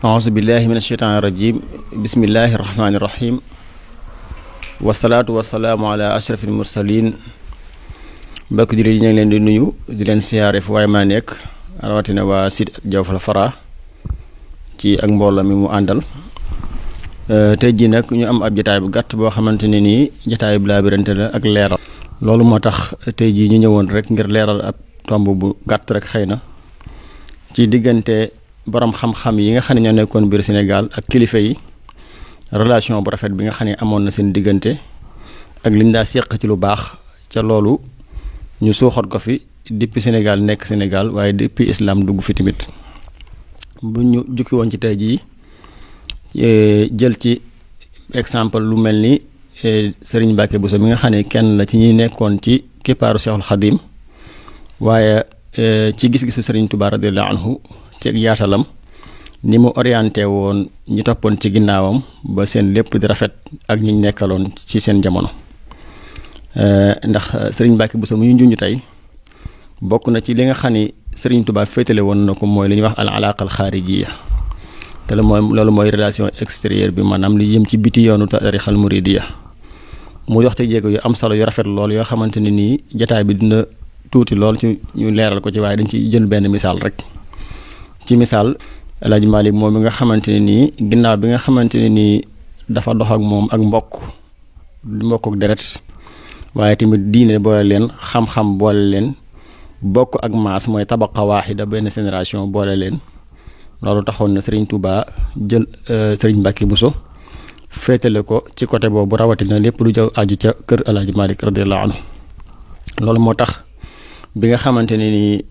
auzu billahi min asheytaani rajim bismillahi rahmaani rahim wasalaatu wasalaamu ala ashrafil mursalin mbokk jullit yi ñu ngi leen di nuyu di leen siyaare fu waaye maa nekk rawatina waa site Jawfal Fara ci ak mbooloo mi mu àndal tey jii nag ñu am ab jataay bu gàtt boo xamante ne nii jataay bu laabirante la ak leeral loolu moo tax tey jii ñu ñëwoon rek ngir leeral ab tomb bu gàtt rek xëy na ci diggante borom xam-xam yi nga xam ne ñoo nekkoon biir Sénégal ak kilifa yi relation bu rafet bi nga xam ne amoon na seen diggante ak liñ daa seq ci lu baax ca loolu ñu suuxat ko fi depuis Sénégal nekk Sénégal waaye depuis islam dugg fi tamit bu ñu jukki woon ci tey jii jël ci exemple lu mel ni Serigne Mbacké Bousso mi nga xam ne kenn la ci ñi nekkoon ci kippaaru Cheikhul Khadim waaye ci gis-gisu Serigne Touba radiyallahu anhu ci yaatalam ni mu orienté woon ñi toppoon ci ginnaawam ba seen lépp di rafet ak ñi nekkaloon ci seen jamono ndax Serigne Mbacké Bousso mu ñu junj tey bokk na ci li nga xam ni Serigne Touba féetale woon na ko mooy li ñuy wax al alaqa al xaarijiya te loolu mooy relation extérieure bi maanaam li yëm ci biti yoonu tarixal muridiya mu dox te jéego yu am solo yu rafet lool yoo xamante ne nii jataay bi dina tuuti lool ci ñu leeral ko ci waaye dañ ci jël benn misaal rek ci misaal El Hadj Malick moom mi nga xamante ne nii ginnaaw bi nga xamante ne nii dafa dox ak moom ak mbokk ak deret waaye tamit diine boole leen xam-xam boole leen bokk ak maas mooy tabaqa waaxida benn génération boole leen loolu taxoon na Serigne Touba jël Serigne Mbacké Bousso féetale ko ci côté boobu rawatina lépp lu jaw aju ca kër El Hadj Malick radiyallahu anhu loolu moo tax bi nga xamante ne ni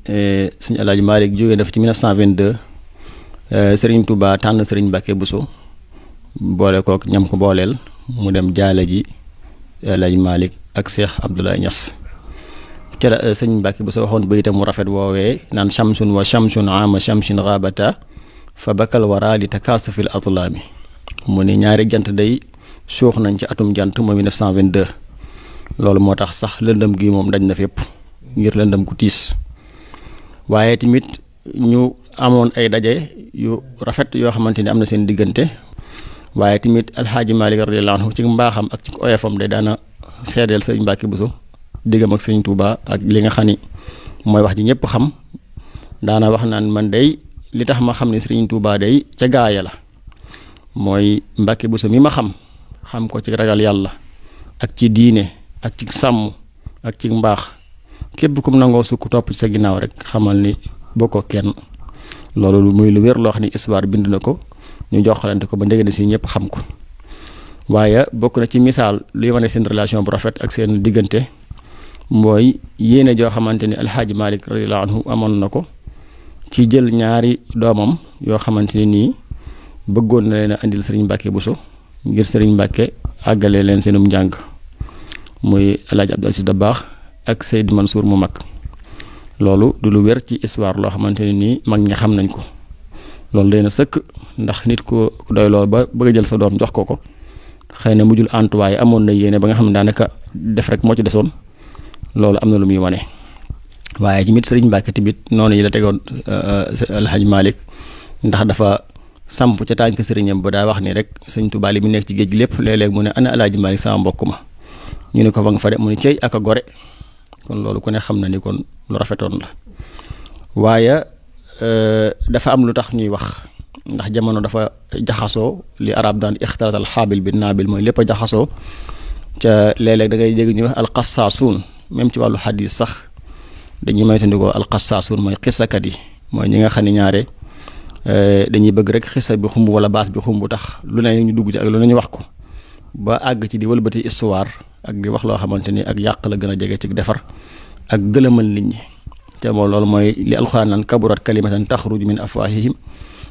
suñu El Hadj Malick jógee na fi ci 1922 Serigne Touba tànn Serigne Mbacké Bousso boole kook ñam ko booleel mu dem jaale ji El Hadj Malick ak Cheikh Abdoulaye Niass ca la Serigne Mbacké Bousso waxoon bayitam mu rafet woowee naan shamsun wa shamsun ama shamsin ghabata fa bakal wara li takasufil atlaami mu ne ñaari jant day suux nañ ci atum jant mooy 1922 loolu moo tax sax lëndëm gi moom daj na fépp ngir lëndëm ku tiis waaye tamit ñu amoon ay daje yu rafet yoo xamante ni am na seen diggante waaye tamit alxaaji Malick radiyallahu anhu ci mbaaxam ak ci oyofam day daana seedeel Serigne Mbacké Bousso diggam ak Serigne Touba ak li nga xam ni mooy wax ji ñëpp xam daana wax naan man day li tax ma xam ne Serigne Touba day ca gaaya la mooy Mbacké Bousso mi ma xam ko ci ragal yàlla ak ci diine ak ci sàmm ak ci mbaax képp kum nangoo sukk topp ci sa ginnaaw rek xamal ni bokkoo kenn loolu muy lu wér loo xam ni histoire bind na ko ñu joxalante ko ba ndege si ñëpp xam ko waaye bokk na ci misaal luy wane seen relation bu rafet ak seen diggante mooy yéene joo xamante ni alxaaji Malick radiyallahu anhu amoon na ko ci jël ñaari doomam yoo xamante ni nii bëggoon na leen a andil Serigne Mbacké Bousso ngir Serigne Mbacké àggale leen seenum njàng muy El Hadj Abdou Aziz Dabakh ak Seydi Mansour mu mag loolu du lu wér ci histoire loo xamante ne nii mag ñi xam nañ ko loolu day na sëkk ndax nit ku doy loolu ba bëgg a jël sa doom jox ko xëy na mujjul antuwaay amoon na yéene ba nga xam ne daanaka def rek moo ci desoon loolu am na lu muy wane waaye tamit Serigne Mbacké tamit noonu yi la tegoon El Hadj Malick ndax dafa samp ca tànk sëriñam ba daa wax ni rek Serigne Touba li mu nekk ci géej gi lépp léeg-léeg mu ne ana El Hadj Malick sama mbokk ma ñu ne ko ba nga fa de mu ne cey ak a gore kon loolu ku ne xam na ni kon lu rafetoon la waaye dafa am lu tax ñuy wax ndax jamono dafa jaxasoo li arab daan ixtalatal xaabil bi naabil mooy lépp a jaxasoo ca léeg-léeg da ngay dégg ñuy wax alxasaasuun même ci wàllu xadis sax dañuy maytandikoo alxasaasuun mooy xisakat yi mooy ñi nga xam ne ñaare dañuy bëgg rek xisa bi xumb wala baas bi xumb tax lu ne ñu dugg ci ak lu ne ñu wax ko ba àgg ci di wëlbati histoire ak di wax loo xamante ni ak yàq la gën a jege ci defar ak gëlëmal nit ñi te moom loolu mooy li alxuraan naan kaburat kalimatan taxruju min afwahihim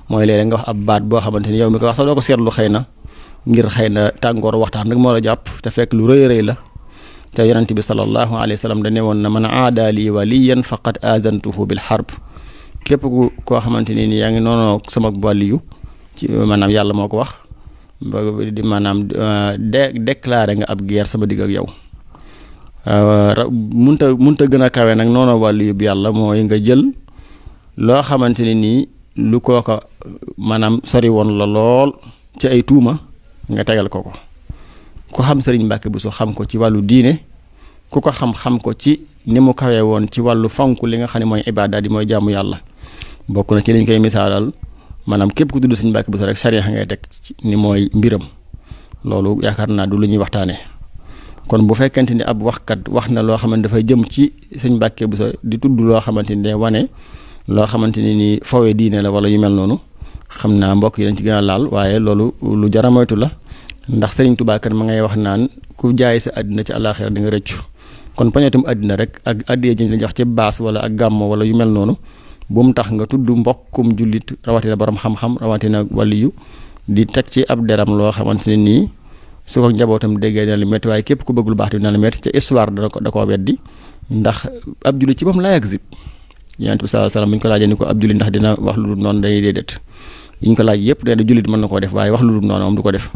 mooy léeg-léeg nga wax ab baat boo xamante ni yow mi ko wax sax doo ko seetlu xëy na ngir xëy na tàngoor waxtaan rek moo la jàpp te fekk lu rëy rëy la te yonent bi sallallahu alayhi wa sallam da ne woon na man aada li waliyan faqad azantuhu bil harb képp ku koo xamante ni yaa ngi noonu sama wàliyu ci maanaam yàlla moo ko wax di maanaam déclaré nga ab guerre sama digg ak yow munta gën a kawe nag noonu wàllu yóbbu yàlla mooy nga jël loo xamante ne nii lu kooka maanaam sori woon la lool ci ay tuuma nga tegal ko ku xam sëriñ Mbàkke Buso xam ko ci wàllu diine ku ko xam ko ci ni mu kawee woon ci wàllu fonk li nga xam ne mooy ibaadaat yi mooy jaamu yàlla bokk na ci liñ koy misaalal maanaam képp ku tudd sëriñ Mbàkke Buso rek sariya ngay teg ni mooy mbiram loolu yaakaar naa du lu ñuy waxtaanee kon bu fekkente ni ab waxkat wax na loo xamante dafay jëm ci sëriñ Mbàkke Buso di tudd loo xamante ni day wane loo xamante ni nii fawee diine la wala yu mel noonu xam naa mbokk yi dañ ci gën a laal waaye loolu lu jar a moytu la ndax Sëriñ Tuubaa kat ma ngay wax naan ku jaay sa àddina ci àllaaxira di nga rëccu kon pañetum àddina rek ak àddiyee ji la jox ci baas wala ak gàmmo wala yu mel noonu bu mu tax nga tudd mbokkum jullit rawatina borom xam-xam rawatina waliyu di teg ci ab deram loo xamante ne nii su ko njabootam déggee dina la métti waaye képp ku bëgg lu baax dina la métti ca histoire da koo weddi ndax ab jullit ci boppam laa yagzib Yonent bi sallallahu alayhi wasallam bu ñu ko laajee ni ko ab jullit ndax dina wax lu dul noonu day déedéet yi ñu ko laaj yëpp da jullit mën na koo def waaye wax lu dul noonu moom du ko def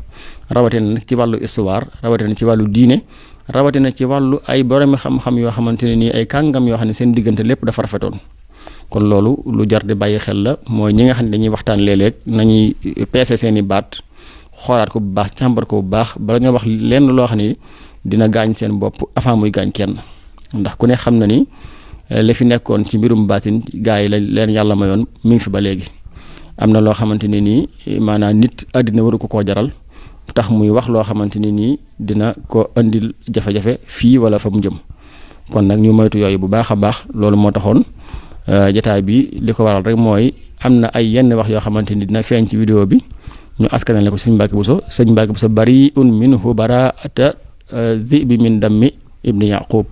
rawatina nag ci wàllu histoire rawatina ci wàllu diine rawatina ci wàllu ay boromi xam-xam yoo xamante ne nii ay kàngam yoo xam ne seen diggante lépp dafa rafetoon kon loolu lu jar di bàyyi xel la mooy ñi nga xam ne dañuy waxtaan léeg-léeg nañuy peese seen i baat xoolaat ko bu baax càmbar ko bu baax bala ñoo wax lenn loo xam ne dina gaañ seen bopp avant muy gaañ kenn ndax ku ne xam na ni li fi nekkoon ci mbirum baatin gaa yi la leen yàlla mayoon mi ngi fi ba léegi am na loo xamante ne nii maanaam nit àddina waru ko koo jaral tax muy wax loo xamante ne nii dina ko andil jafe-jafe fii wala fa mu jëm kon nag ñu moytu yooyu bu baax a baax loolu moo taxoon jataay bi li ko waral rek mooy am na ay yenn wax yoo xamante ni dina feeñ ci vidéo bi ñu askanale ko sëñ Mbàkke Buso sëñ Mbàkke Buso bari'un minhu baraa'ata zi'bi min dammi ibni Yaqub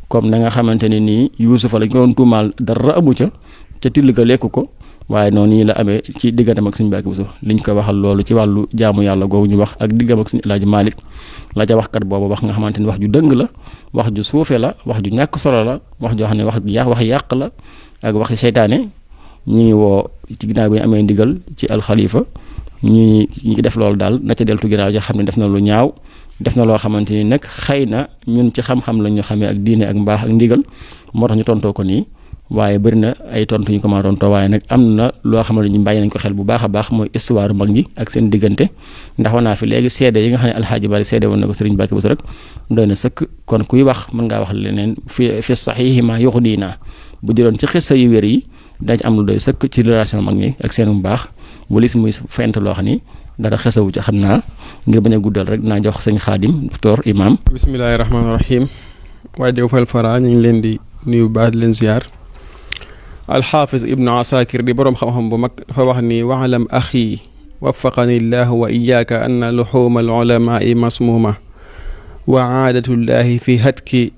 comme na nga xamante ne nii Yuusufa lañ ko doon tuumaal dara amu ca till ga lekk ko waaye noonu nii la amee ci diggantam ak sëñ Mbàkke Buso liñ ko waxal loolu ci wàllu jaamu yàlla googu ñu wax ak diggam ak sëñ El Hadji Malick la ca waxkat boobu wax nga xamante ni wax ju dëng la wax ju suufe la wax ju ñàkk solo la wax joo xam ne wax yàq la ak waxi seytaane ñi ngi woo ci ginnaaw bi ñu amee ndigal ci alxalifa ñi def loolu daal na ca deltu ginnaaw joo xam ne def na lu ñaaw def na loo xamante ni nag xëy na ñun ci xam-xam la ñu xamee ak diine ak mbaax ak ndigal moo tax ñu tontoo ko nii waaye bëri na ay tontu ñu ko mën a tontoo waaye nag am na loo xam ne ñu bàyyi nañ ko xel bu baax a baax mooy histoire mag ñi ak seen diggante ndax wax naa fi léegi seede yi nga xam ne alxaaji Maalik seede woon na ko sëriñ Mbàkke Buso rek doy na sëkk kon kuy wax mën ngaa wax leneen fi saxiixi ma yuxdiinaa bu jëloon ci xissa yu wér yi dañ am lu doy sëkk ci relation mag ñi ak seen mbaax walis muy fent loo xam ni dara xesawu ci xam naa ngir bañ a guddal rek naa jox sëñ Xaadim docteur imam bismillaahi rahmaani rahiim waa Dew Fall Fara ñu ngi leen di nuyu baax di leen ziar alxaafis ibnu asakir di boroom xam-xam bu mag dafa wax ni waalam axi waffaqani llahu wa iyaaka anna luxuuma alulamaai masmuuma wa aadatullahi fi hatki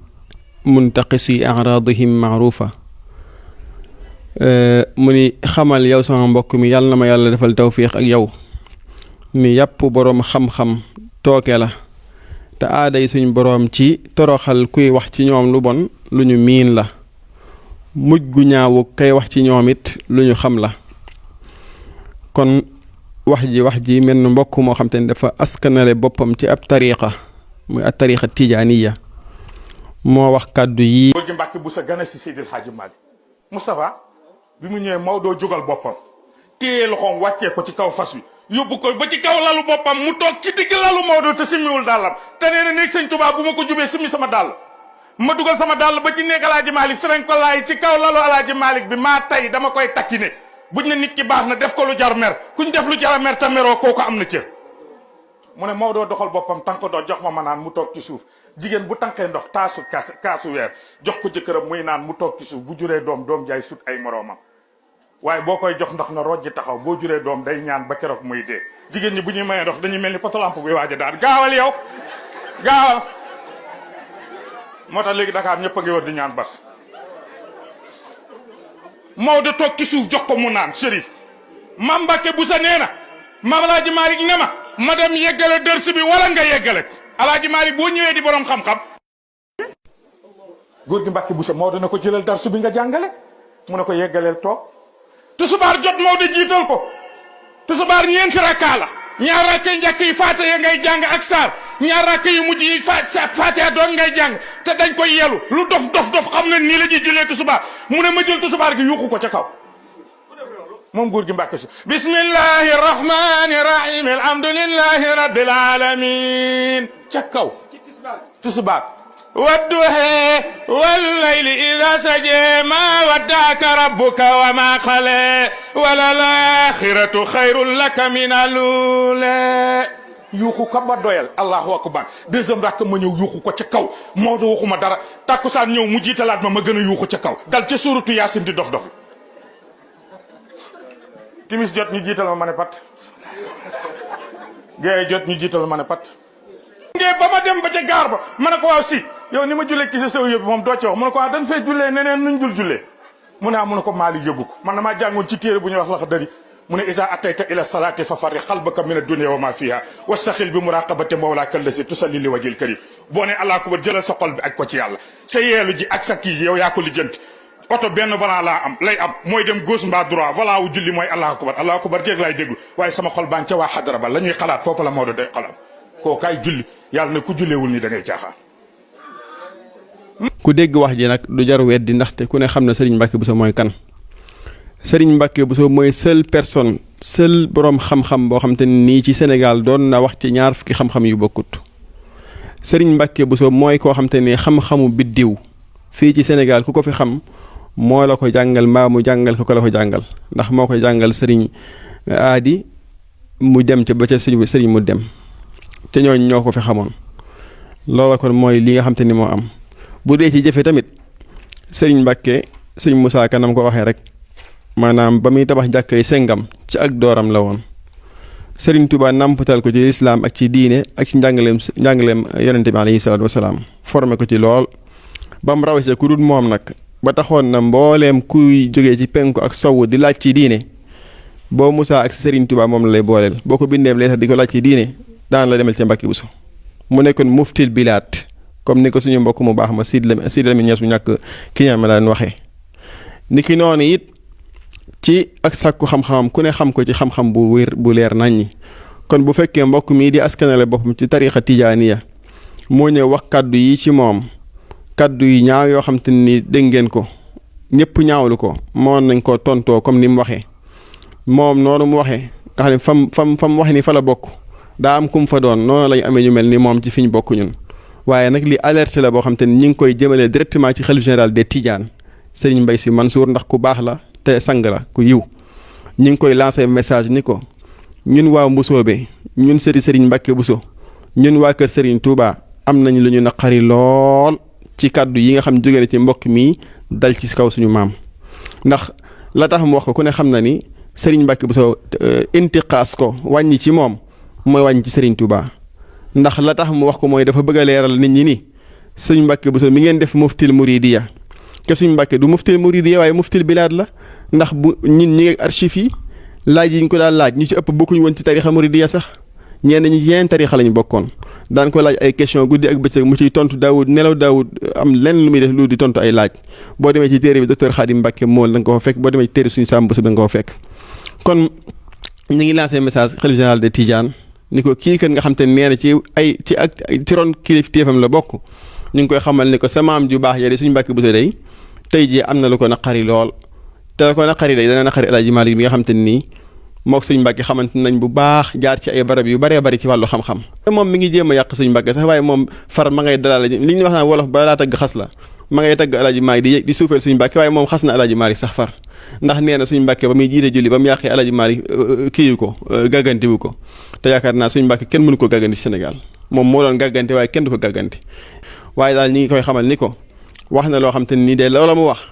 muntaqisi araadihim maaruufa mu ni xamal yow sama mbokk mi yàlla na ma yàlla defal tawfiix ak yow ni yàpp boroom xam-xam tooke la te aaday suñ boroom ci toroxal kuy wax ci ñoom lu bon lu ñu miin la mujj gu ñaawu kay wax ci ñoom it lu ñu xam la kon wax ji mel ni mbokk moo xam te ne dafa askanale boppam ci ab tariqa muy ab tariqa tijaaniya moo wax kàddu yi góor gi Mbàkke Buso gane si Seydil Hadji Malick Moustapha bi mu ñëwee Maodo jógal boppam téye loxoom wàccee ko ci kaw fas wi yóbbu ko ba ci kaw lalu boppam mu toog ci digg lalu Maodo te simmiwul dàllam te nee na néeg sëñ Tuubaa bu ma ko jubee simmi sama dàll ma dugal sama dàll ba ci néeg Alaaji Malick sëriñ ko laay ci kaw lalu Alaaji Malick bi maa tay dama koy takkine buñ ne nit ki baax na def ko lu jar mer kuñ def lu jar mer te meroo kooku am na cër mu ne Maodo doxal boppam tànk ndox jox ma naan mu toog ci suuf jigéen bu tànkee ndox kaasu weer jox ko jëkkëram muy naan mu toog ci suuf bu juree doom jaay sut ay moroomam waaye boo koy jox ndox na rojji taxaw boo juree doom day ñaan ba keroog muy dee jigéen ñi bu ñuy mayee ndox dañuy mel ni potolamp buy waaj a daal gaawal yow gaawal moo tax léegi Dakar ñëpp a ngi war di ñaan bas Maodo toog ci suuf jox ko mu naan Chérif Mame Mbàkke Buso nee na Maam Alaaji Malick ne ma dem yeggale dërs bi wala nga yeggale Alaaji Malick boo ñëwee di borom xam-xam góor gi Mbàkke Buso Maodo na ko jëlal dars bi nga jàngale mu ne ko yeggaleel toog tusubaar jot Maodo jiital ko tusubaar ñeenti rakkaa la ñaar rakka yu njëkk yi Faatiha ngay jàng ak saar ñaar rakka yu mujj yi Faatiha doon ngay jàng te dañ koy yelu lu dof xam na nii la ñuy jullee tusubaar mu ne ma jël tusubaar gi yuuxu ko ca kaw moom góor gi Mbàkke si bismillahi rahmani rahim alhamdulillahi rabbil alamin ca kaw tisbaar wadduha wallayli idha saja ma wadda'aka rabbuka wa ma qala wala al-akhiratu khayrun laka min al-ula yuuxu ko ba doyal allahu akbar deuxième rakk ma ñëw yuuxu ko ca kaw Maodo waxuma dara takkusaan ñëw mu jiitalaat ma gën a yuuxu ca kaw dal ca suuratu Yaasin di dof dof timis jot ñu jiital ma ne pat gée jot ñu jiital ma ne pat ngee ba ma dem ba ca gaar ba ma ne ko waaw si yow ni ma jullee ci sa sew yëpp moom doo ci wax mu ne ko dañ fay jullee neneen nuñ dul jullee mu ne mu ne ko maali yëgu ko man damaa jàngoon ci téere bu ñuy wax lax dari mu ne isa atayta ila salati fa farri qalbaka min ad-dunya wa ma fiha wastaxil bi muraqabati mawlaka allasi tusalli li wajhil karim boo ne allah akbar jëlal sa xol bi aj ko ci yàlla sa yeelu ji ak sa kii yow yaa ko lijjanti oto benn volant laa am lay am mooy dem gauche mbaa droit volant wu julli mooy allah akbar jéeg laay déglu waaye sama xol baa ngi ca waa xadara ba la ñuy xalaat foofu la Maodo day xalaat koo kaay julli yàlla ne ku julleewul ni da ngay caaxaan. ku dégg wax ji nag du jar weddi ndaxte ku ne xam ne Serigne Mbacke Bousso mooy kan Serigne Mbacke Bousso mooy seule personne seul boroom xam-xam boo xam te nii ci Sénégal doon na wax ci ñaar fukki xam-xam yu bokkut Serigne Mbacke Bousso mooy koo xam te ni xam-xamu biddiw fii ci Sénégal ku ko fi xam moo la ko jàngal mbaa mu jàngal ko la ko jàngal ndax moo ko jàngal Serigne aadi mu dem ca ba ca Serigne mu dem te ñooñ ñoo ko fi xamoon loola kon mooy li nga xam te ni moo am bu dee ci jëfe tamit Serigne Mbacke Serigne Moussa Kanam ko waxee rek maanaam ba muy tabax jàkkay sengam ci ak dooram la woon Serigne Touba namputal ko ci lislaam ak ci diine ak ci njàngaleem yonente bi alayhi salaatu wasalaam formé ko ci lool ba mu rawee ku dul moom nag ba taxoon na mbooleem kuy jógee ci penku ak sowu di laaj ci diine boo Moussa ak Serigne Touba moom la lay booleel boo ko bindeem leetar di ko laaj ci diine daan la demal ca Mbacke Bousso mu nekkoon muftil bilaat comme ni ko suñu mbokk mu baax ma Sidi Lamine Niass bu ñàkk ki ñaan ma daan waxee ni ki noonu it ci ak sàkku xam-xamam ku ne xam ko ci xam-xam bu wér bu leer naññi kon bu fekkee mbokk mii di askanale boppam ci tarixa tijaaniya moo ñëw wax kaddu yi ci moom kaddu yi ñaaw yoo xam te ni dégg ngeen ko ñëpp ñaawlu ko moon nañ ko tontoo comme ni mu waxee moom noonu mu waxee nga xam ne fam wax ni fa la bokk daa am kum fa doon noonu lañ amee ñu mel ni moom ci fi ñu bokk ñun waaye nag li alerte la boo xam te ni ñi ngi koy jëmale directement ci xalif général des Tidiane Serigne Mbaye Sy Mansour ndax ku baax la te sang la ku yiw ñi ngi koy lancé message ni ko ñun waa Mbusoobe ñun sëti Serigne Mbacke Bousso ñun waa kër Serigne Touba am nañ lu ñu naqari lool ci kàddu yi nga xam jóge na ci mbokk mi dal ci kaw suñu maam ndax la tax mu wax ko ku ne xam na ni Serigne Mbacke Bousso intiqaas ko wàññi ci moom mooy wàññi ci Serigne Touba ndax la tax mu wax ko mooy dafa bëgg a leeral nit ñi ni Serigne Mbacke Bousso mi ngeen def muftil muridiya ke suñu Mbacke du muftil muridiya waaye muftil bilaad la ndax bu ñun ñi ngi archive yi laaj yi ñu ko daal laaj ñu ci ëpp bokkuñu woon ci tarixa muridiya sax ñenn ñi yeneen tarixa lañu bokkoon daan ko laaj ay question guddi ak bëccëg mu ciy tontu daawud nelaw daawud am lenn lu muy def lu di tontu ay laaj boo demee ci téere bi docteur Khadim Mbacke mool da nga ko fa fekk boo demee ci téere suñu Sam Bousso da nga ko fa fekk kon ñu ngi lancé message xalif général de Tidiane ni ko kii kan nga xam te nee na ci ron kilifteefam la bokk ñu ngi koy xamal ni ko sa maam ju baax ya de suñu Mbacke Bousso day tey jii am na lu ko naqari lool te la ko naqari day dana naqari El Hadj Malick bi nga xam te nii mook suñu Mbacke xamante nañ bu baax jaar ci ay barab yu bëree bëri ci wàllu xam-xam. moom mi ngi jéem a yàq suñu Mbacke sax waaye moom far ma ngay dalal li ñu wax naan wolof ba laa tagg xas la ma ngay tagg El Hadj Malick di suufeel suñu Mbacke waaye moom xas na El Hadj Malick sax far ndax nee na suñu Mbacke ba muy jiite julli ba mu yàqee El Hadj Malick kiiyu ko gàggantiwu ko te yaakaar naa suñu Mbacke kenn mënu ko gàgganti Sénégal moom moo doon gàggante waaye kenn du ko gàgganti waaye daal ñi ngi koy xamal ni ko wax na loo xam te nii de loola mu wax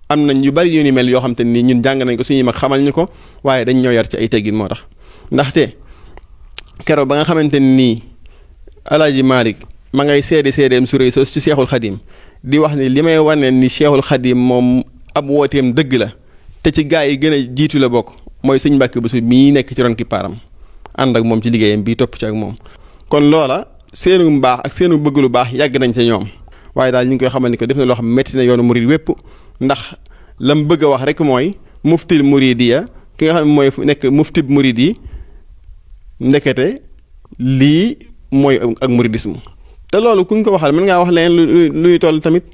am nañ yu bari yu ni mel yoo xam te nii ñun jàng nañ ko suñuy mag xamal ñu ko waaye dañ ñoo yar ci ay teggin moo tax ndaxte keroog ba nga xamante nii El Hadj Malick ma ngay seedeem su rëy sos ci Cheikhul Khadim di wax ni li may wane ni Cheikhul Khadim moom ab wooteem dëgg la te ci gaa yi gën a jiitu la bokk mooy sëñ Mbacke Bousso mii nekk ci ron ki paaram ànd ak moom ci liggéeyam bii topp ci ak moom kon loola seenu mbaax ak seenu bëgg lu baax yàgg nañ ca ñoom waaye daal ñu ngi koy xamal ni ko def na loo xam métti na yoonu murid wépp ndax lam bëgg a wax rek mooy muftil muridiya ki nga xam ne mooy nekk muftib murid yi ndekete lii mooy ak muridisme te loolu ku ñu ko waxal mën ngaa wax leen luy toll tamit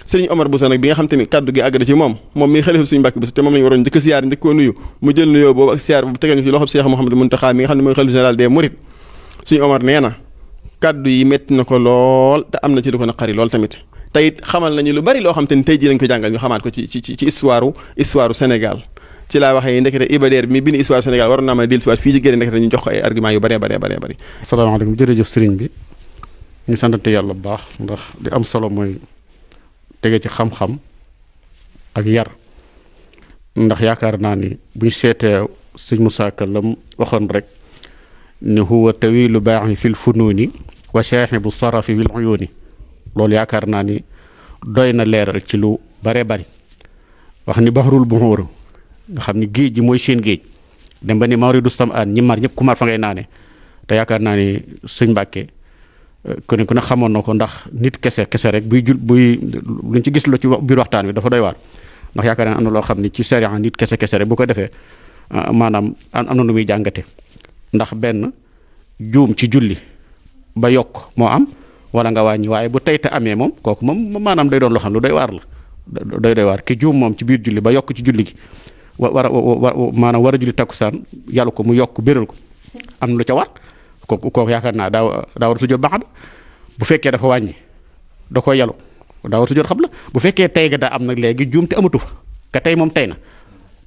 sëriñ Omar Bousso nag bi nga xam te ni kaddu gi àgg na ci moom mi xalifa suñu Mbàkke Bousso te moom lañu waroon njëkk siyaar njëkk koo nuyu mu jël nuyoo boobu ak siyaar boobu tegal ñu ci loxob Cheikh Mouhamadou Mountakha mi nga xam ne mooy xalifa général des Mourides suñu Omar nee na kaddu yi métti na ko lool te am na ci lu ko naqari lool tamit te it xamal nañu lu bari loo xam te ni tey jii lañ ko jàngal ñu xamaat ko ci histoire Sénégal ci laa waxee ndekete Iba Der bi mi bind histoire Sénégal waroon naa mën a dellusiwaat fii ci génne ndekete ñu jox ko ay argument yu bëree bëri. asalaamaaleykum jërëjëf sëriñ bi ñu santante yàlla bu baax ndax li am solo mooy tege ci xam-xam ak yar ndax yaakaar naa ni buñ seetee sëñ Moussa Ka la mu waxoon rek ni huwa tawilu baaxi fil funuuni wa shaahibu sarafi bil uyuuni loolu yaakaar naa ni doy na leeral ci lu bare bari wax ni baxarul buxuur nga xam ni géej gi mooy seen géej dem ba ni mawridu samaan ñi mar ñëpp ku mar fa ngay naane te yaakaar naa ni sëñ Mbàkke ku ne xamoon na ko ndax nit kese rek buy luñ ci gis lu ci biir waxtaan wi dafa doy waar ndax yaakaar naa am na loo xam ni ci sariya nit kese rek bu ko defee maanaam am na lu muy jàngate ndax benn juum ci julli ba yokk moo am wala nga wàññi waaye bu tey te amee moom kooku moom maanaam day doon loo xam lu doy waar la doy waar ki juum moom ci biir julli ba yokk ci julli gi maanaam war a julli takkusaan yàlla ko mu yokk béral ko am na lu ca war kooku yaakaar naa daa war a sujjóot baxada bu fekkee dafa wàññi da koy yàllu daa war a sujjóot xam la bu fekkee tey ga daa am nag léegi juum te amatu fa ka tey moom tey na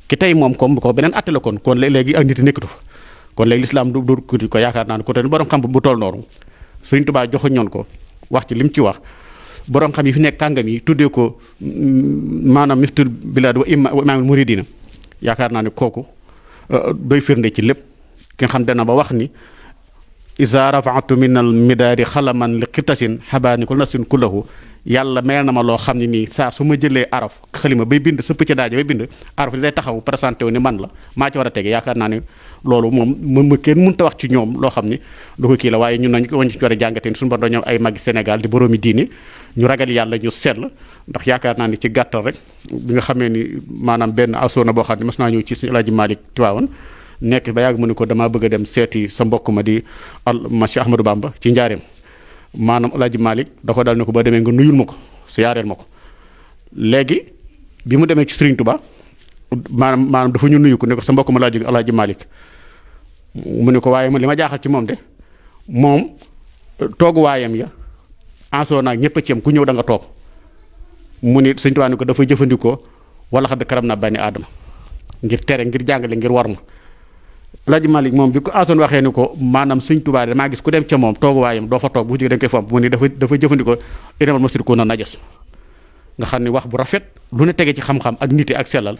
ki tey moom comme ko beneen atte la kon léegi ak nit nekkatu fa kon léegi lislaam du ko yaakaar naa ne ko te borom xam bu toll noonu Sëriñ Tuubaa joxuñ ñoon ko wax ci lim ci wax borom xam yi fi nekk kàngam yi tuddee ko maanaam miftul bilaad wa imaamul muridina yaakaar naa ne kooku doy firnde ci lépp ki nga xam dana ba wax ni isa rafaatu min al midaadi xalaman li xitasin xabaani ko nasin kullahu yàlla mel na ma loo xam ne nii saa su ma jëlee araf xalima bay bind sëpp ci daaje bay bind araf li day taxaw présenté wu ni man la maa ci war a tege yaakaar naa ne loolu moom ma kenn mënut a wax ci ñoom loo xam ni du ko kii la waaye ñun nañ wañ ci war a jàngatee suñu borom ñoom ay magi Sénégal di boroomi diini ñu ragal yàlla ñu seetla ndax yaakaar naa ni ci gàttal rek bi nga xamee ni maanaam benn asoona boo xam ne mas naa ñëw ci suñu El Hadji Malick Tiwaawan nekk ba yàgg mu ne ko damaa bëgg a dem seeti sa mbokk ma di Cheikh Ahmadou Bamba ci njaareem maanaam El Hadji Malick da ko dal ne ko ba demee nga nuyul ma ko siyaareel ma ko léegi bi mu demee ci Serigne Touba maanaam dafa ñu nuyu ko ne ko sa mbokk ma laa jóge El Hadji Malick mu ne ko waaye li ma jaaxal ci moom de moom tooguwaayam ya ansoo naag ñëpp a ci yam ku ñëw da nga toog mu ni Serigne Touba ne ko dafa jëfandikoo wala xadd karam na bani aadama ngir tere ngir jàngale ngir war ma El Hadji Malick moom bi ko asoon waxee ni ko maanaam Sëñ Tuubaa damaa gis ku dem ca moom tooguwaayam doo fa toog bu jógee da nga koy fomp mu ni dafa jëfandikoo inamal musrikuuna najas nga xam ni wax bu rafet lu ne tege ci xam-xam ak nite ak sellal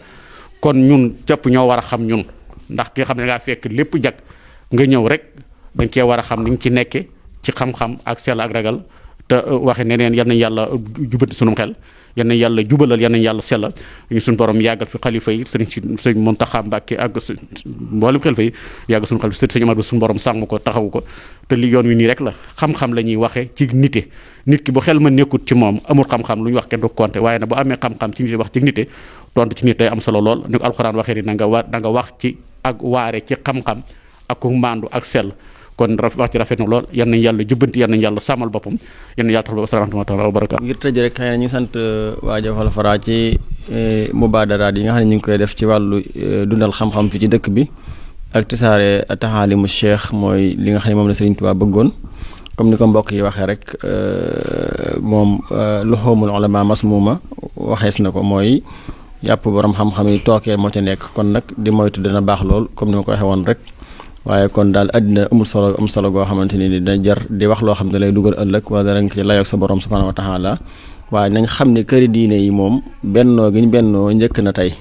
kon ñun cëpp ñoo war a xam ñun ndax ki nga xam ne ngaa fekk lépp jag nga ñëw rek dañ cee war a xam ni nga ci nekke ci xam-xam ak sell ak ragal te waxe neneen yal nañ yàlla jubanti sunum xel yal nañ yàlla jubalal yal nañ yàlla sellal ñu suñu borom yàggal fi xalifa yi sëriñ Mountakha Mbacké ak mboolem xalifa yi yàggal suñu xalifa sëriñ Amadu suñu borom sàmm ko taxawu ko te li yoon wi nii rek la xam-xam la ñuy waxe ci nite nit ki bu xel ma nekkut ci moom amul xam-xam lu ñu wax kenn du compter waaye nag bu amee xam-xam ci nite wax ci nite tontu ci nit day am solo lool ni ko alxuraan waxee ni da nga wax ci ak waare ci xam-xam ak ku maandu ak sell kon wax ci rafet na lool yal nañu yàlla jubbanti yal nañu yàlla sàmmal boppam yal nañu yàlla taxaw asalaamaaleykum wa rahmatulah wa barakaatu. ngir tëj rek xëy na ñu sant waa Joal Fara ci mubaadaraat yi nga xam ne ñu ngi koy def ci wàllu dundal xam-xam fi ci dëkk bi ak tisaare taxaalimu cheikh mooy li nga xam ne moom la Serigne Touba bëggoon comme ni ko mbokk yi waxee rek moom luxuumul ulama masmuuma waxees na ko mooy yàpp borom xam-xam yi tookee moo ca nekk kon nag di moytu dina baax lool comme ni ma ko waxee woon rek. waaye kon daal àddina amul solo goo xamante ni dina jar di wax loo xam ne lay dugal ëllëg wala dara nga ci layoog sa borom subhanahu wa taala waaye nañ xam ne këri diine yi moom bennoo gi ñu bennoo njëkk na tey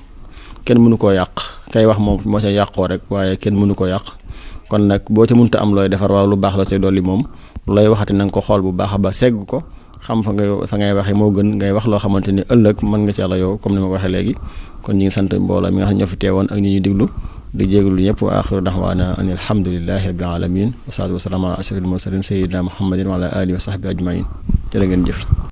kenn mënu koo yàq kay wax moom moo ca yàqoo rek waaye kenn mënu koo yàq kon nag boo ca mënta am looy defar waaw lu baax la cay dolli moom looy waxati na nga ko xool bu baax ba segg ko xam fa ngay waxee moo gën ngay wax loo xamante ni ëllëg mën nga ci layoo comme ni ma ko waxee léegi kon ñi ngi sant mbooloo mi nga xam ne ñoo fi teewoon ak ñi ñuy diglu di jégalu ñëpp wa axiru daxwaana an alhamdulilahi rabbil alamin wa salaatu wa salaam ala ashrafil mursalin sayyidina muhammadin wa ala alihi wa sahbi ajmain jërë ngeen jëf